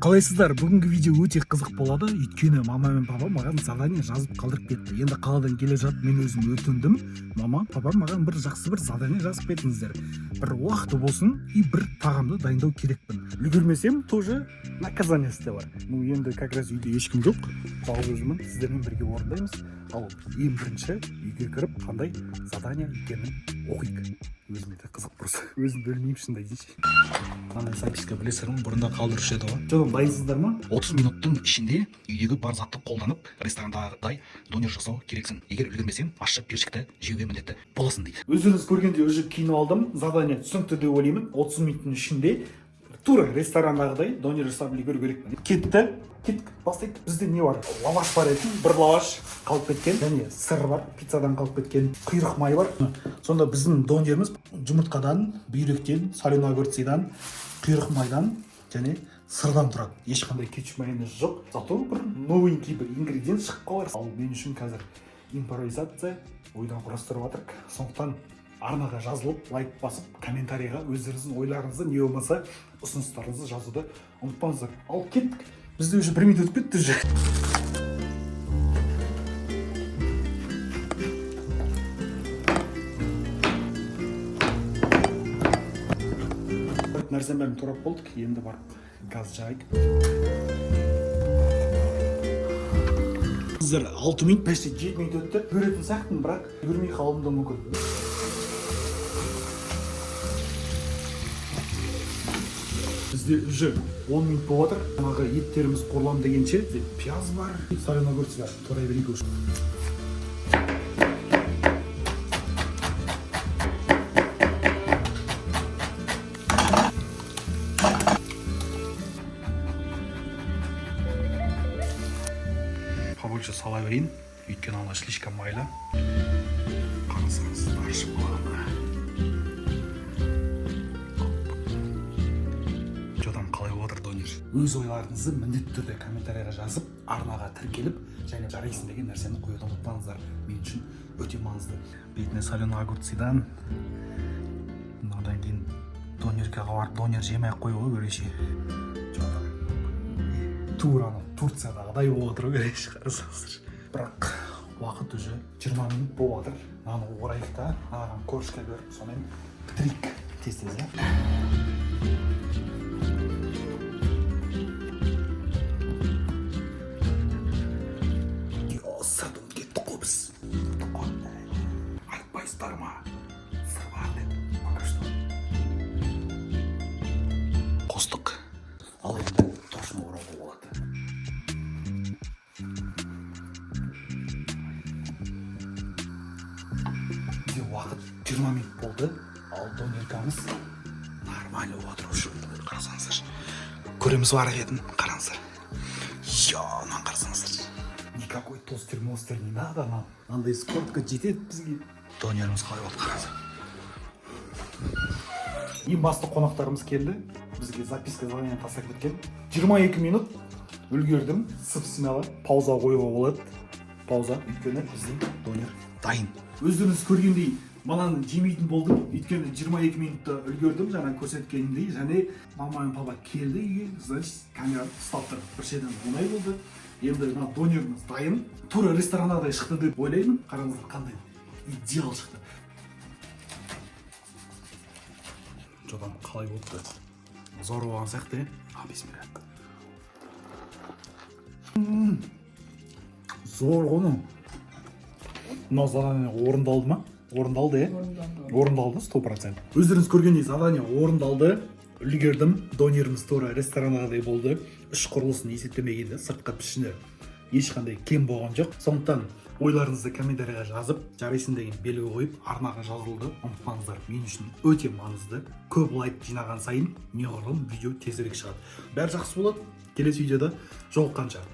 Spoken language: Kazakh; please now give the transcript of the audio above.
Қалайсыздар? Бүгінгі видео өте қызық болады, өйткені мама мен папа маған задание жазып қалдырып кетті. Енді қаладан келе жатып мен өзім өтіндім: мама, папа, маған бір жақсы бір задание жазып кетіңіздер, бір уақыты болсын и бір тағамды дайындау керекпін, үлгермесем, тоже наказание сі де бар. Ну енді как раз үйде ешкім жоқ, жалғыз өзіммін, сіздермен бірге орындаймыз. Ал ең бірінші үйге кіріп, қандай задание екенін оқиық. Өзіме де қызық, просто өзім білмеймін, шынымды айтайыншы. Мынандай записка, білесіздер ме, бұрында қалдырушы еді ғой. Жоқ, дайынсыздар ма? 30 минуттың ішінде үйдегі бар затты қолданып, ресторандағыдай донер жасау керексің. Егер үлгермесең, ащы перчикті жеуге міндетті боласың, дейді. Өздеріңіз көргендей, уже киініп алдым. Задание түсінікті деп ойлаймын: 30 минуттың ішінде тура ресторандағыдай донер жасап үлгеру керекпін. Кетті, кеттік, бастайық. Бізде не бар? Лаваш бар еді, бір лаваш қалып кеткен, және сыр бар, пиццадан қалып кеткен, құйрық май бар. Сонда біздің донеріміз жұмыртқадан, бүйректен, соленый огурцы дан, құйрық майдан және сырдан тұрады. Ешқандай кетчуп, майонез жоқ, зато бір новенький бір ингредиент шығып қалар. Ал мен үшін қазір импровизация, ойдан құрастырып жатырық. Сондықтан арнаға жазылып, лайк басып, комментарийға өздеріңіздің ойларыңызды не болмаса ұсыныстарыңызды жазуды ұмытпаңыздар. Ал кеттік, бізде уже бір минут өтіп кетті уже. Нәрсенің бәрін турап болдық, енді барып газ жағайық. Біздер 6 минут, почти 7 минут өтті. Көретін сияқтымын, бірақ көрмей қалуым да мүмкін. Бізде уже 10 минут болып жатыр. Жаңағы еттеріміз қуырыламын дегенше, бізде пияз бар, соленый огурцы бар, турай берейік уже. Побольше сала берейін, өйткені ана слишком майлы. Қарасаңыз, аршып қалған. Че там, қалай болып жатыр донер? Өз ойларыңызды міндетті түрде комментарийға жазып, арнаға тіркеліп және «жарайсың» деген нәрсені қоюды ұмытпаңыздар. Мен үшін өте маңызды. Бетіне соленый огурцы дан. Мынадан кейін донеркаға барып, донер жемей ақ қою ғой, короче. Че там, тура анау Турциядағыдай болып отыр ғой, короче, қарасаңыздар. Бірақ уақыт уже 20 минут болып жатыр. Мынаны орайық та, мынаған корочка беріп, сонымен бітірейік тез тез иә. Сырды ұмытып кеттік қой біз. Ұмыттық қой. Айтпайсыздар ма, сыр бар деп? Пока что қостық. Ал енді точно орауға болады. Бізде уақыт 20 минут болды, ал донеркамыз нормально болып жатыр уже. Қарасаңыздар, көреміз бар етін. Қараңыздар, я, мынаны қарасаңыздар. Никакой тостер мостер не надо нам, мынандай сковородка жетеді бізге. Донеріміз қалай болды, қараңыздар. Ең басты қонақтарымыз келді, бізге записка, задание тастап кеткен. 22 минут үлгердім, сып смело пауза қоюға болады. Пауза, өйткені біздің донер дайын. Өздеріңіз көргендей, мынаны жемейтін болдым, өйткені 22 минутта үлгердім жаңа көрсеткенімдей. Және мама мен папа келді үйге, значит, камераны ұстап тұр, бір жерден оңай болды. Енді мына донеріміз дайын, тура ресторандағыдай шықты деп ойлаймын. Қараңыздар, қандай идеал шықты. Че там, қалай болыпты? Зор болған сияқты, иә. А, бисмилля. Зор ғой мынау. Мынау задание орындалды ма? Орындалды, иә, орындалды, 100%. Өздеріңіз көргендей, задание орындалды, үлгердім. Донеріміз тура ресторандағыдай болды. Іш құрылысын есептемегенде, сыртқы пішіні ешқандай кем болған жоқ. Сондықтан ойларыңызды комментарийға жазып, «жарайсың» деген белгі қойып, арнаға жазылуды ұмытпаңыздар. Мен үшін өте маңызды. Көп лайк жинаған сайын неғұрлым видео тезірек шығады. Бәрі жақсы болады. Келесі видеода жолыққанша.